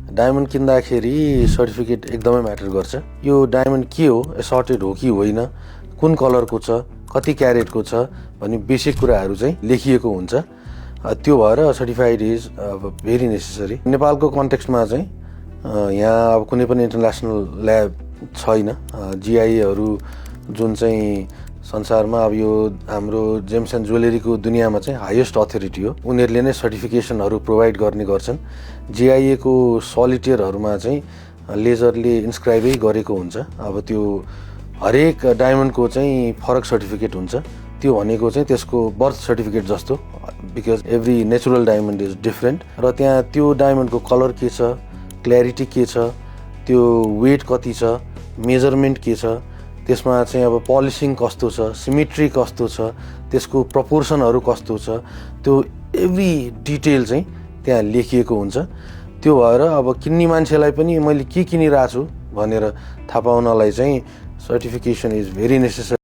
Diamond किन्दाखेरि certificate एकदमै matter गर्छ। यो डायमन्ड के हो, एसर्टेड हो कि होइन, कुन कलरको छ, कति क्यारेटको छ भन्ने बेसिक कुराहरू चाहिँ लेखिएको हुन्छ। त्यो भएर सर्टिफाइड इज भेरी नेसेसरी। नेपालको कन्टेक्स्टमा चाहिँ यहाँ अब कुनै पनि इन्टरनेसनल ल्याब छैन। जिआइएहरू जुन चाहिँ संसारमा अब यो हाम्रो जेम्स एन्ड ज्वेलरीको दुनियाँमा चाहिँ हाइएस्ट अथोरिटी हो। उनीहरूले नै सर्टिफिकेसनहरू प्रोभाइड गर्ने गर्छन्। जिआइएको सलिटेयरहरूमा चाहिँ लेजरले इन्स्क्राइबै गरेको हुन्छ। अब त्यो हरेक डायमन्डको चाहिँ फरक सर्टिफिकेट हुन्छ। त्यो भनेको चाहिँ त्यसको बर्थ सर्टिफिकेट जस्तो, because every natural diamond is different. र त्यहाँ त्यो डायमन्डको कलर के छ, क्ल्यारिटी के छ, त्यो वेट कति छ, मेजरमेन्ट के छ, त्यसमा चाहिँ अब पलिसिङ कस्तो छ, सिमेट्री कस्तो छ, त्यसको प्रपोर्सनहरू कस्तो छ, त्यो एभ्री डिटेल चाहिँ त्यहाँ लेखिएको हुन्छ। त्यो भएर अब किन्ने मान्छेलाई पनि मैले के किनिरहेको छु भनेर थाहा पाउनलाई चाहिँ सर्टिफिकेसन इज भेरी नेसेसरी।